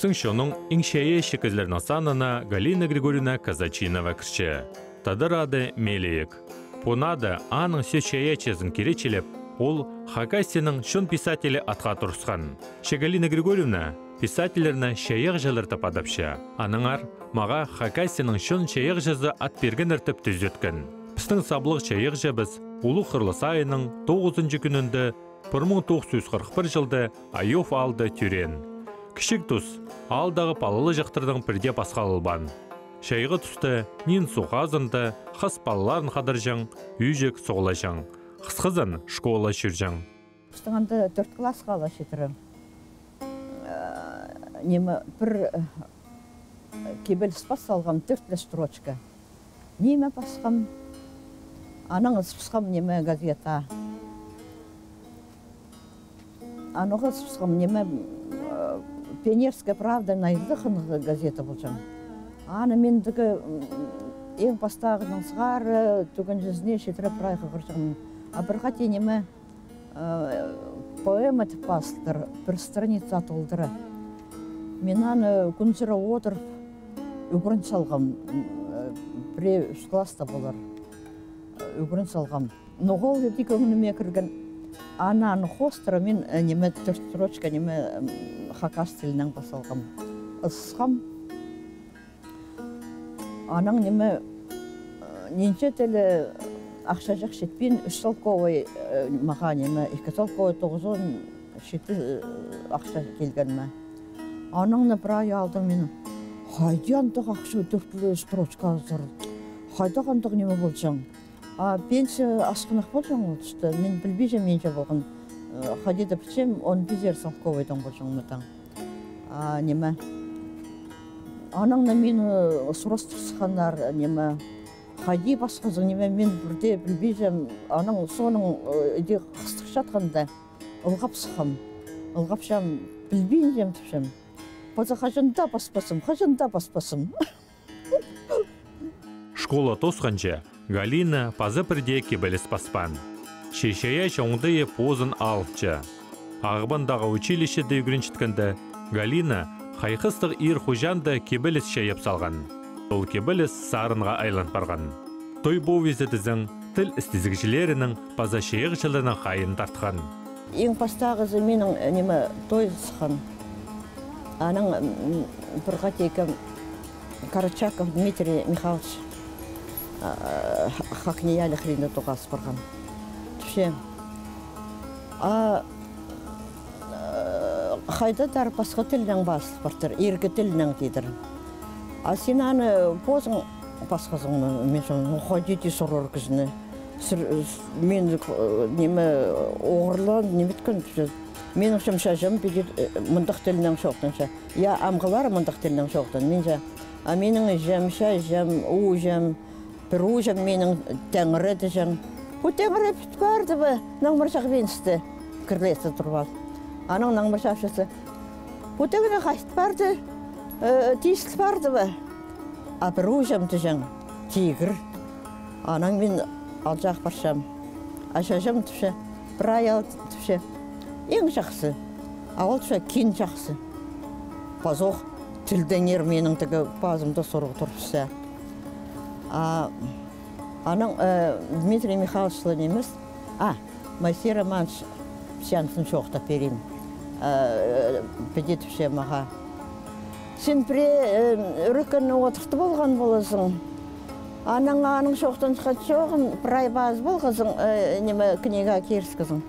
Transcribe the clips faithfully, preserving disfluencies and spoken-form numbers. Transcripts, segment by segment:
Тың чонның иң чайаачы кізілерінің санына Галина Григорьевна Казачинова кірче. Тадар ады Мелейік. Пу ады аның сӧс чайаачызын киречілеп, ол Хакасияның чон писателі атха турысхан. Че Галина Григорьевна писательлерні чайағҷылар тіп адапча. Аннаңар мағаа Хакасияның чон чайағҷызы ат пиргеннер тіп тӱзеткен. Пістің саблығ чайағҷыбыс улуғ хырлас айының тоғызынҷы кӱнінде пір муң тоғыс чӱс хырых пір чылда Айов аалда тӧреен. Кічіг тус аалдағы палалығ чахтардаң пірдее пасхалалбаан. Чайғы туста ниин суғ хазында хас палаларын хадарҷаң, ӱҷек соғлаҷаң, хысхызын школаа чӧрҷең. Пістің анда тӧрт классха ла читіре. Э, ниме, пір, э, кибеліс пас салғам, тӧрт ле строчка. Ниме пасхам, анаң ызыбысхам, ниме, газета. Анаң ызыбысхам, ниме, э, «Пионерская правда» найзы хынығ газета полҷаң. Аны мин тігі, м, иң пастағынаң сығара, тӱгенҷізіне читіре прай хығырҷаң. А пір хати, ниме, э, поэма тіп пазылтыр, пір страница толдыра. Мин аны кӱн сыра одырып, ӱгрен салғам, м, э, пірее ӱс класста полар, э, ӱгрен салғам. Ноға ол іди кӧңніме кірген, аны, аны хоостыра мин, э, ниме, тӧрт строчка, ниме, м, хакас тілінең пас салғам. Ызыбысхам. Анаң, ниме, э, нинҷе тілі ахчаҷах читпин, ӱс салковай, э, мағаа, ниме, ікі салковай тоғызон читі, э, ахча килген ме. Анаң на прай аалдаң мин: «Хайди андағ ахча, тӧрт ле строчка азар? Хайдағ андағ ниме полҷаң?» А пенсия асхынах полҷаң ол туста, мин пілбинчем, нинҷе полған. Э, хайди даа пілчем, он пизер салковайдаң полҷаң ма таң. А, ниме. Анаң на мині, э, сурастыр сыхханнар, ниме. Хайди пасхазың, ниме, мин пірдее пілбинчем, анаң соонаң, э, іди хыстығ чатханда, ылғап сыххам. Ылғапчам, пілбинчем, тіпчем. Паза хаҷан даа паспассым, хаҷан даа паспассым. Школа тоосханҷа Галина паза пірдее кибеліс паспаан. Че чайаачы оңдайы позын алча. Ағбандағы училищеде ӱгренчеткенде Галина хайхастығ иир хуҷаанда кибеліс чайап салған. Ол кибеліс сарынға айлан парған. Той повезі тізең, тіл істезігҷілерінің паза чайағҷыларның хайиин тартхан. Иң пастағызы минің, э, ниме, той сыххан. Анаң, м, пір хати кем, Карачаков Дмитрий Михайлович, а, ХакНИИЯЛИ хыринда тоғас парған. Тіпче. А, э, хайда-да пасха тілнең пазыл партыр, иргі тілнең тидір. А син аны позың пасхазың ма? Мин соонаң, ну, хайди сурар кізіні. Сір, с-, мин, э, ниме, оғырлаан, ниме иткен, минің чам чаҷам піди, э, мындағ тілнең чоохтанча. Я, амғылар мындағ тілнең чоохтан, минҷе. А минің іҷем, чаҷам, ууҷам, пір ууҷам минің теңіре тіҷең. Пу теңіре піт парды ба, наңмыр чағбинсты, кірлесті турбас. Анаң наңмыр чағбинсты. Пу теңіре хайт парды, э, тиістіл парды ба? А пір ууҷам тіҷең, тигір. Анаң мин алҷаах парчам. А чаҷам тіпче, прай аал тіпче, иң чахсы. А ол тіпче, кин чахсы. Пазох тілдеңер минің тігі пазымда сурығ турыбысча. А анаң, э, Дмитрий Михайлович ла нимес, а, Моисей Романович, сағынзам чоохтап пирим. Э, піди тіпче мағаа. Син пірее, э, ӱреккенні одыртып алған полазың. Анаң, аның чоохтанчатхан чооғын прай пазып алғазың, э, ниме, книга киріскезің.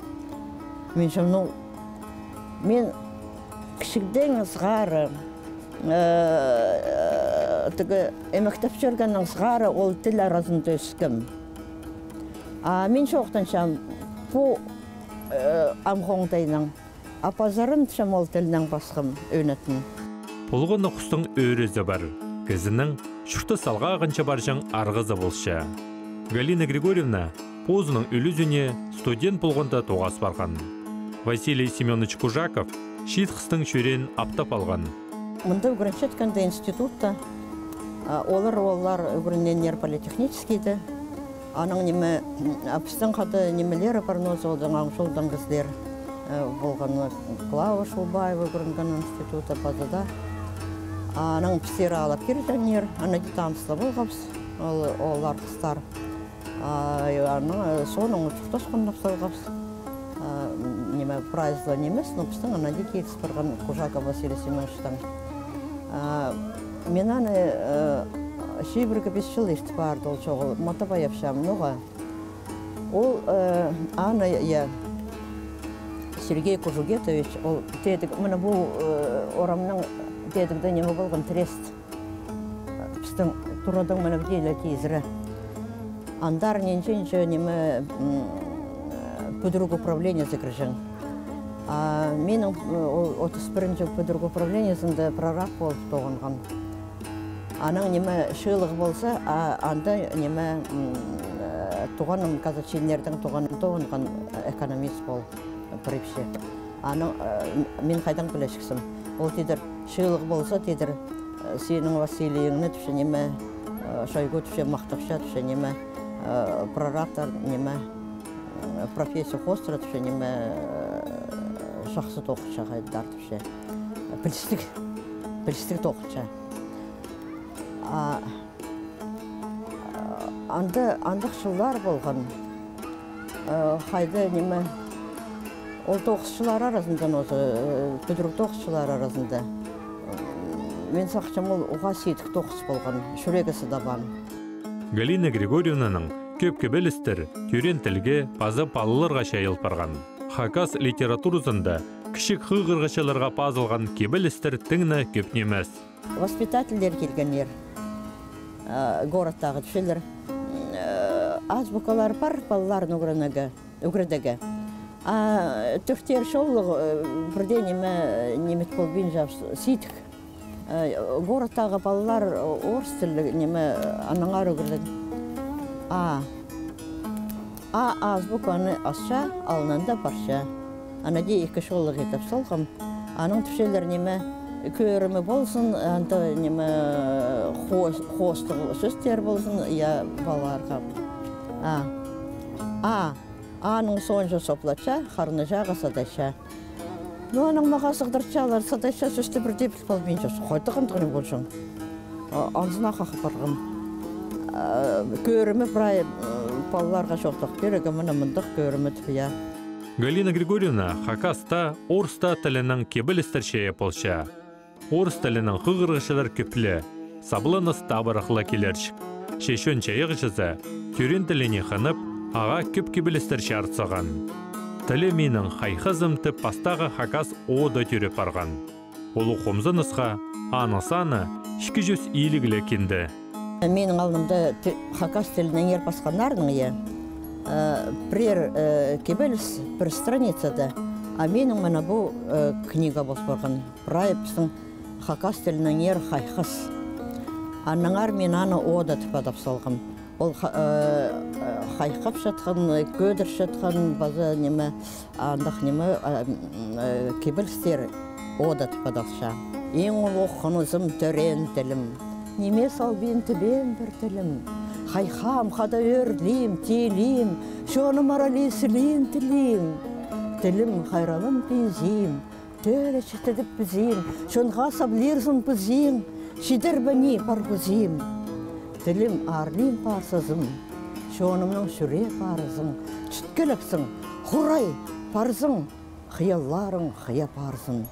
Мин соонаң, ну, мин кічігдең сығара, э, тігі, ӧмектеп чӧргеннең сығара ол тіл аразында ӧскем. А мин чоохтанчам пу, э, амғы оңдайнаң. А пазарын тіпчем ол тілнең пасхам ӧнетін. Полған на хустың ӧӧрезі пар. Кізінің чуртас салғағынҷа парҷаң арғызы полча. Галина Григорьевна позының ӱлӱзіне студент полғанда тоғас парған. Василий Семёнович Кужаков чиит хыстың чӧреен аптап алған. Мында ӱгренчеткенде институтта, а, олар, олар ӱгреннер политехническийде. Анаң ниме, а пістің хада нимелері пар, нозы олдаң, аңшылдаң кізілер, э, полған. Клава Шулбаева ӱгренген институтта, паза даа. Анаң пістер алып киргеннер, ана даа таныстап алғабыс, ол, олар хыстар. А, анаң, э, соонаң чуртасхан салғабыс. А, м, ниме, прайзы ла нимес, но пістің ана даа киліс парған Кужаков Василий Семёновичтең. А, мин аны, э, чибіргі пис чыл иртіп парды, ол чоғыл, матап ай апчам, ноға. Ол, э, аны, я, Сергей Кужугетович, ол тедік, мына пу, э, орамның тедікде ниме полған, трест. Пістің турадаң мына пу дее кизіре. Андар нинҷе-нинҷе ниме, м, пӱдіріг управлениезі кірҷең. А минің, э, ол отыс пірінҷі пӱдіріг управлениезінде прораб полып тоғынған. Анаң ниме чыылығ полза, а анда ниме, м, э, туғаным, казачиннердің туғаным тоғынған экономист пол, прибче. Анаң, э, м-, мин хайдаң пілерҷіксім. Ол тидір, чыылығ полза, тидір, э, синің Василийіңні тіпче ниме, э, чойғы тіпче, махтапча тіпче ниме, э, прорабтар ниме, э, профессия хоостыра тіпче ниме, э, чахсы тоғынча хайдар тіпче. Пілістіг, пілістіг тоғынча. А, анда, андағ чыллар полған. Э, хайда ниме, ол тоғысчылар аразында, нооза, э, пӱдіріг тоғысчылар аразында. М, мин сағынчам, ол уғаа сидік тоғыс полған, чӱрегі сыдабаан. Галина Григорьевнаның кӧп кибелістер тӧреен тілге паза палаларға чайыл парған. Хакас литературазында кічіг хығырығҷыларға пазылған кибелістер тың на кӧп нимес. Воспитательлер килгеннер, а, городтағы тіпчелер. Э, азбукалар пар палаларны ӱгренерге, ӱгредерге. А тӧртер чоллығ, э, пірдее ниме, ниме полбинча, сидік. Э, городтағы палалар орыс тілі ниме, аннаңар ӱгреден. А, а азбуканы асча, алнында парча. Ана даа ікі чоллығ идіп салғам. Анаң тіпчелер ниме, кӧрімі ползын, анда ниме, хоос-, хоостығ сӧстер ползын, я, палаларға. А. А. Аның соонҷа соплача, харынҷаға садача. Ну, анаң мағаа сығдырчалар, садача сӧсті пірдее піл полбинча. Хайдағ андағ ниме полҷаң. А, анзына хахап парғам. А, кӧрімі прай, м, палаларға чоохтап пирерге, мына мындағ кӧрімі тіп, я. Галина Григорьевна хакас та, орыс та тілінең кибелістер чайап полча. Орыс тілінең хығырығҷылар кӧп ле, сабланыс табырах ла килерҷік. Че чон чайағҷызы тӧреен тіліне хынып, ағаа кӧп кибелістер чарыт салған. «Тілі минің хайхазым» тіп пастағы хакас ода тӧреп парған. Улуғ хомзынысха аның саны ікі чӱс илиг ле кинді. Минің алнымда ті-, хакас тілінеңер пасханнарның, я, э, пірер, э, кибеліс пір страницада, а минің мына пу, э, книга пол парған. Прай пістің хакас тілінеңер хайхас. Аннаңар мин аны ода тіп адап салғам. Ол ха-, э, э, хайхап чатхан, э, кӧдір чатхан, паза ниме, андағ ниме, э, м, э, кибелістер ода тіп адалча. Иң улуғ хынызым тӧреен тілім. Ниме салбин тібеен пір тілім. Хайхаам, хада ӧрлиим, тилиим, чоным аралии сілиин тилиим. Тілім, хайралым, пизиим. Тӧречі тідіп пізиим, чонға саблирзың пызиим, чидер ба ни пар пызиим. Тілім, аарлиим, парзазым, чонымның чӱрее парзың, чіткелепсің, хурай, парзың, хыялларың хыя парзын.